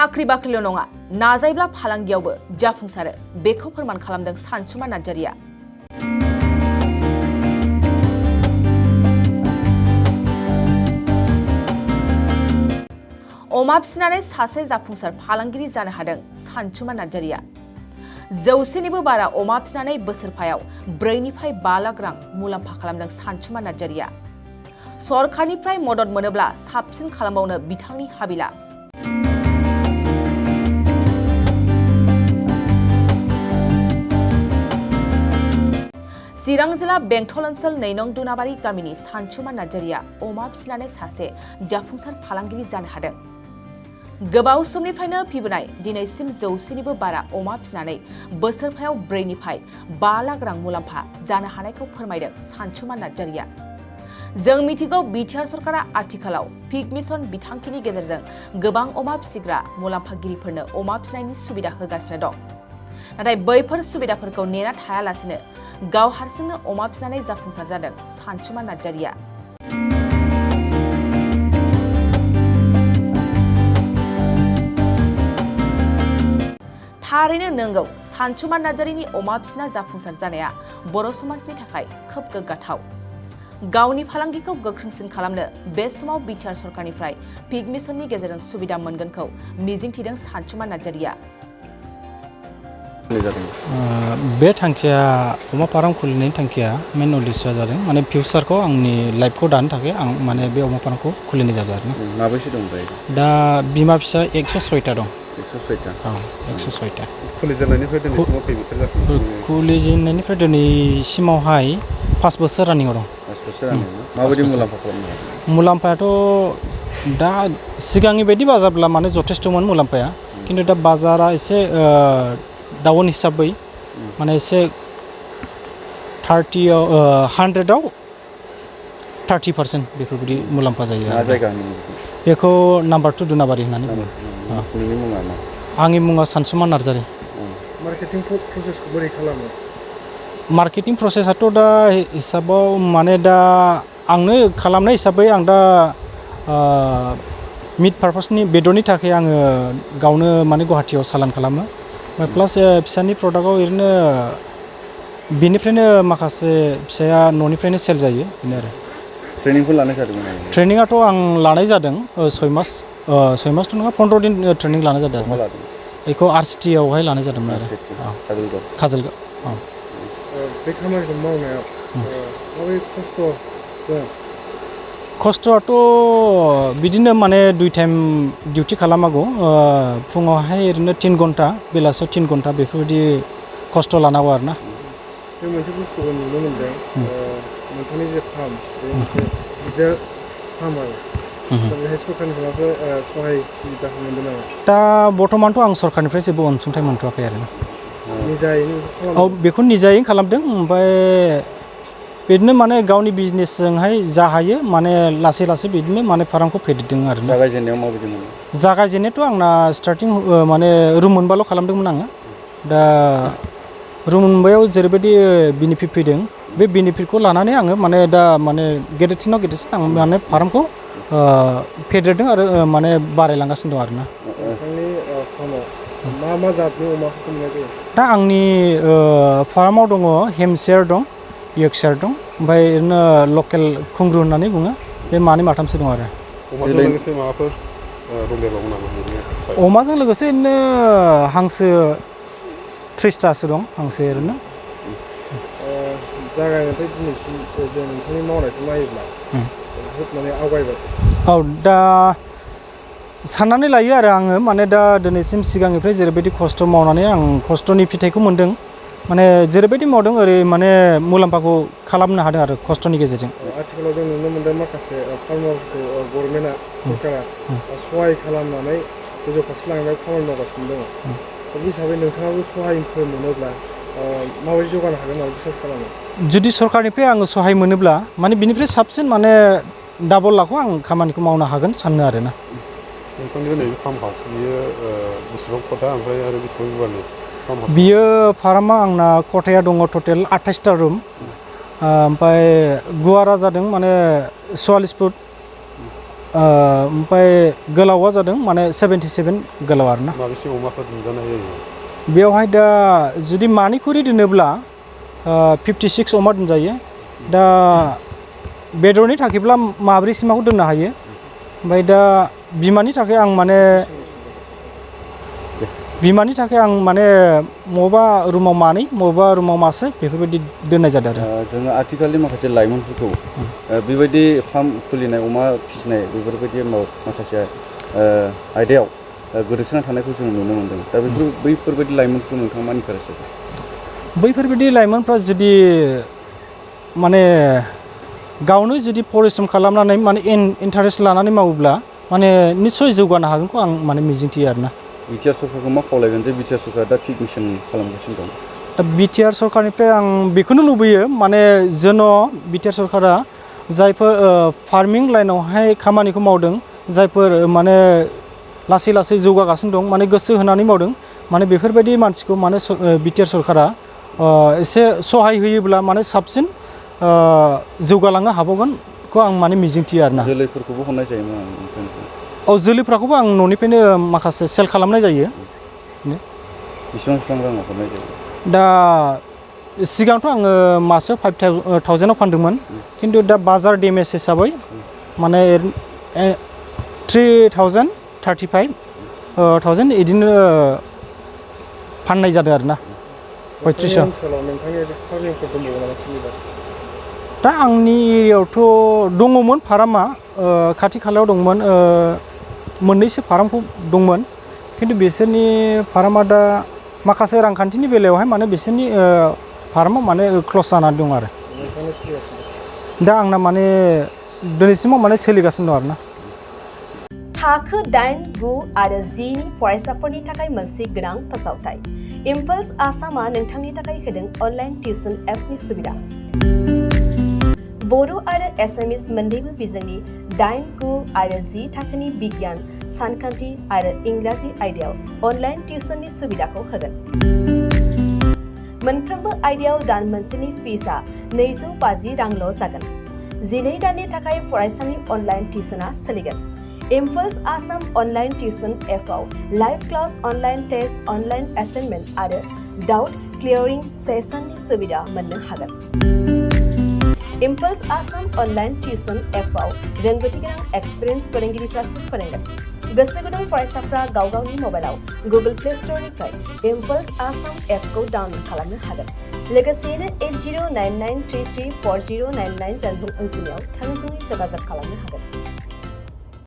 साख्रि बाख्रिल' नङा नाजायोब्ला फालांगियावबो जाफुंसारो बेखौ फोरमान खालामदों सानसुमा नार्जारिया। अमा फिसिनानै सासे जाफुंसार फालांगिरि जानो हादों सानसुमा नार्जारिया। 100निबो बारा अमा फिसिनानै बोसोरफायाव 4निफ्राय 5 लाख रां मुलाम्फा खालामदों सानसुमा नार्जारिया। सरकारनिफ्राय मदद मोनोब्ला साबसिन खालामबावनो बिथांनि हाबिला। चिरां जिल्ला बेंटल ओनसोल 2 नं दुनाबारि गामिनि सानसुमा नार्जारिया अमा फिसिनानै सासे जाफुंसार फालांगिरि जानो हादों। गोबाव समनिफ्रायनो फिबोनाय दिनैसिम 100निबो बारा अमा फिसिनानै बोसोरफायाव 4निफ्राय 5 लाख रां मुलाम्फा जानो हानायखौ फोरमायदों सानसुमा नार्जारिया। जों मिथिगौ बिटिआर सरकारा आथिखालाव पिग मिशन बिथांखिनि गेजेरजों गोबां अमा फिसिग्रा मुलाम्फागिरिफोरनो अमा फिसिनायनि सुबिदा होगासिनो दं। नाथाय बैफोर सुबिदाफोरखौ नेना थायालासिनो गाव हारसिंनो अमा फिसिनानै जाफुंसार जादों सानसुमा नार्जारिया। थारैनो नंगौ सानसुमा नार्जारिनि अमा फिसिना जाफुंसार जानाया बर' समाजनि थाखाय खोब गोग्गाथाव। गावनि फालांगिखौ गोख्रोंसिन खालामनो बे समाव बिटिआर सरकारनिफ्राय पिग मिशननि गेजेरजों सुबिदा मोनगोनखौ मिजिंथिदों सानसुमा नार्जारिया। बे थांखिया अमा फार्म खुलिनायनि थांखिया मेन उद्देश्यआ जादों माने फिउचारखौ आंनि लाइफखौ दानो थाखाय आं माने बे अमा फार्मखौ खुलिनाय जादों आरो। माबैसे दं दायो? दा बिमा फिसा 106टा दं। 106टा? औ 106टा। खुलिजेननायनिफ्राय दिनैसिमाव खै बोसोर जाखो? खुलिजेननायनिफ्राय दिनैसिमावहाय 5 बोसोर रानिंआव दं। 5 बोसोर रानिंआव माबायदि मुलाम्फा खालामनो हादों? मुलाम्फायाथ' दा सिगांनि बायदि बाजारब्ला माने जथेस्थ'मोन मुलाम्फाया, खिन्थु दा बाजारा एसे डाउन हिसाबै माने एसे 100आव 30% बेफोरबायदि मुलाम्फा जायो। मा जायगानि? बेखौ नाम्बार 2 दुनाबारि होननानै बुङो। नोंनि मुङा मा? आंनि मुङा सानसुमा नार्जारि। मार्केटिं प्रसेसखौ बोरै खालामो? मार्केटिं प्रसेसआथ' दा हिसाबाव माने दा आंनो खालामनाय हिसाबै आं दा मिट पारपसनि बेदरनि थाखाय आङो गावनो माने गुवाहाटियाव सालान खालामो। प्लास फिसानि प्रडाक्टआव ओरैनो बेनिफ्रायनो माखासे फिसाया न'निफ्रायनो सेल जायो बेनो आरो। ट्रेनिंफोर लानाय जादोंमोन नामा? ट्रेनिंआथ' आं लानाय जादों 6 मासथ' नङा 15 दिन ट्रेनिं लानाय जादों। बहा लादों? बेखौ RCTआवहाय लानाय जादोंमोन आरो। काजलगाव। बे खामानिखौ मावनायाव माबोरै खस्थ' दं? खस्थ'आथ' बिदिनो माने 2 टाइम डिउटि खालामनांगौ। फुङावहाय ओरैनो 3 घन्टा, बेलासियाव 3 घन्टा बेफोरबायदि खस्थ' लानांगौ आरो ना। बे मोनसे बुस्थुखौ नुनो मोनदों, नोंथांनि जे फार्म बे मोनसे गिदिर फार्म आरो दा बेहाय सरकारनिफ्राय माबाफोर सहाय सुबिदाखौ मोनदों नामा? दा बर्थमानथ' आं सरकारनिफ्राय जेबो अनसुंथाइ मोनथ'वाखै आरो। निजायैनो औ बेखौ निजायैनो खालामदों। ओमफ्राय बिदिनो माने गावनि बिजनेसजोंहाय जा हायो माने लासै लासै बिदिनो माने फार्मखौ फेदेरदों आरो। जागायजेननायाव माबायदि मोनो? जागायजेननायाथ' आंना स्टार्टिं माने रुम मोनबाल' खालामदोंमोन आङो। दा रुम मोनबायाव जेरैबायदि बेनिफिट फैदों बे बेनिफिटखौ लानानै आङो माने दा माने गेदेरसिनाव गेदेरसिन आं माने फार्मखौ फेदेरदों आरो माने बारायलांगासिनो दं आरोना। नोंथांनि फार्माव मा जातनि अमाखौ मोननाय जायो? दा आंनि फार्माव दङ हेमसियार दं, यर्कशायर दं, ओमफ्राय ओरैनो लकेल खुंग्रु होननानै बुङो, बे मानै माथामसो दं आरो। अमाजों लोगोसे माबाफोर दंदेरबावो नामा? अमाजों लोगोसे ओरैनो हांसो 30टासो दं, हांसो ओरैनो। जागायनायनिफ्राय दिनैसिम जे नोंथांनि मावनायखौ नायोब्ला बहुद माने आवगायबाय। औ दा साननानै लायो आरो आङो माने दा दिनैसिम सिगांनिफ्राय जेरैबायदि खस्थ' मावनानै आं खस्थ'नि फिथाइखौ मोन्दों, माने जेरैबायदि मावदों ओरै माने मुलाम्फाखौ खालामनो हादों आरो खस्थ'नि गेजेरजों। आथिखालाव जों नुनो मोनदों माखासे फार्मारफोरखौ गभर्नमेन्टआ सरकारा सहाय खालामनानै गोजौ फारसे लांनायाव खामानि मावगासिनो दङ। बे हिसाबै नोंथाङाबो सहायफोर मोनोब्ला माबायदि जौगानो हागोन होननानै बिसास खालामो? जुदि सरकारनिफ्राय आङो सहाय मोनोब्ला माने बिनिफ्राय साबसिन माने डाबल लाखौ आं खामानिखौ मावनो हागोन सानो आरोना। नोंथांनि नैबे फार्म हाउस बियो बेसेबां खथा ओमफ्राय आरो बेसेबां गुवारनि फार्म हाउस? बियो फार्मा आंना खथाया दङ टटेल 28टा रुम, ओमफ्राय गुवारा जादों माने 44 फुट, ओमफ्राय गोलावा जादों माने 77 गोलाव आरोना माबेसे अमाफोर मोनजानाय जायो बेयावहाय दा जुदि मानिखुरि दोनोब्ला 56 अमा दोनजायो दा बेदरनि थाखायब्ला माब्रैसिमाखौ दोननो हायो ओमफ्राय दा बिमानि थाखाय आं माने मबेबा रुमाव मानै मबेबा रुमाव मासे बेफोरबायदि दोननाय जादों आरो जोङो आथिखालनि माखासे लाइमोनफोरखौ बेबायदि फार्म खुलिनाय अमा फिसिनाय बेफोरबायदि माखासे आयदायाव गोदोसोना थानायखौ जों नुनो मोन्दों दा बैफोरबायदि लाइमोनफोरखौ नोंथाङा मा इनकारेज होदों बैफोरबायदि लाइमोनफ्रा जुदि माने गावनो जुदि परिश्रम खालामनानै माने इन्टारेस्ट लानानै मावोब्ला माने निस्सय जौगानो हागोनखौ आं माने मिजिंथियो आरोना बिटिआर सरकारखौ मा खावलायगोन जे बिटिआर सरकारा दा पिक मिशन खालामगासिनो दं दा बिटिआर सरकारनिफ्राय आं बेखौनो लुबैयो माने जेन' बिटिआर सरकारा जायफोर फार्मिं लाइनावहाय खामानिखौ मावदों जायफोर माने लासै लासै जौगागासिनो दं माने गोसो होनानै मावदों माने बेफोरबायदि मानसिखौ माने बिटिआर सरकारा एसे सहाय होयोब्ला माने साबसिन जौगालांनो हाबावगोनखौ आं माने मिजिंथियो आरोना जोलैफोरखौबो हरनाय जायोमोन आं जोलैफोरखौबो आं न'निफ्रायनो माखासे सेल खालामनाय जायो बेसेबां राङाव हरनाय जायो दा सिगांथ' आङो मासेयाव 5,000आव फानदोंमोन खिन्थु दा बाजार डेमेज हिसाबै माने 3,000 35,000 बिदिनो फाननाय जादों आरोना 3500 ओनसोलाव नोंथांनि फार्मिंफोर दंबावो नामा सोलिबाय दा आंनि एरियायावथ' दङमोन फार्मा खाथि खालायाव दंमोन मोननैसो फार्मखौ दंमोन खिन्थु बिसोरनि फार्मा दा माखासे रांखान्थिनि बेलायावहाय माने बिसोरनि फार्मा माने क्लस जानानै दं आरो दा आंना माने दिनैसिमाव माने सोलिगासिनो दं आरोना थाखो 8, 9 आरो 10 नि फरायसाफोरनि थाखाय मोनसे गोनां फोसावथाय इम्पल्स आसामा नोंथांनि थाखाय होदों अनलाइन टिउसन एप्सनि सुबिदा बर' आरो एसामिस मोन्नैबो बिजोंनि 8, 9 आरो 10 थाखोनि बिगियान सानखान्थि आरो इंराजि आयदायाव अनलाइन टिउसननि सुबिदाखौ होगोन मोनफ्रोमबो आयदायाव दान मोनसेनि फिसआ 250 रांल' जागोन 12 दाननि थाखाय फरायसानि अनलाइन टिउसना सोलिगोन इम्पल्स आसाम अनलाइन टिउसन एपआव live class online test online assignment आरो डाउट क्लियरिं सेसननि सुबिदा मोननो हागोन इम्पल्स आसाम अनलाइन टिउसन एपआव रोंगौथि गोनां एक्सपिरियेन्स फोरोंगिरिफ्रासो फोरोंगोन गोसो गुदुं फरायसाफ्रा गाव गावनि मबाइलाव गुगल प्ले स्ट'रनिफ्राय इम्पल्स आसाम एपखौ डाउनल'ड खालामनो हागोन लोगोसेयैनो 8099334099 जानबुं अनजिमायाव थोंजोङै जगाजग खालामनो हागोन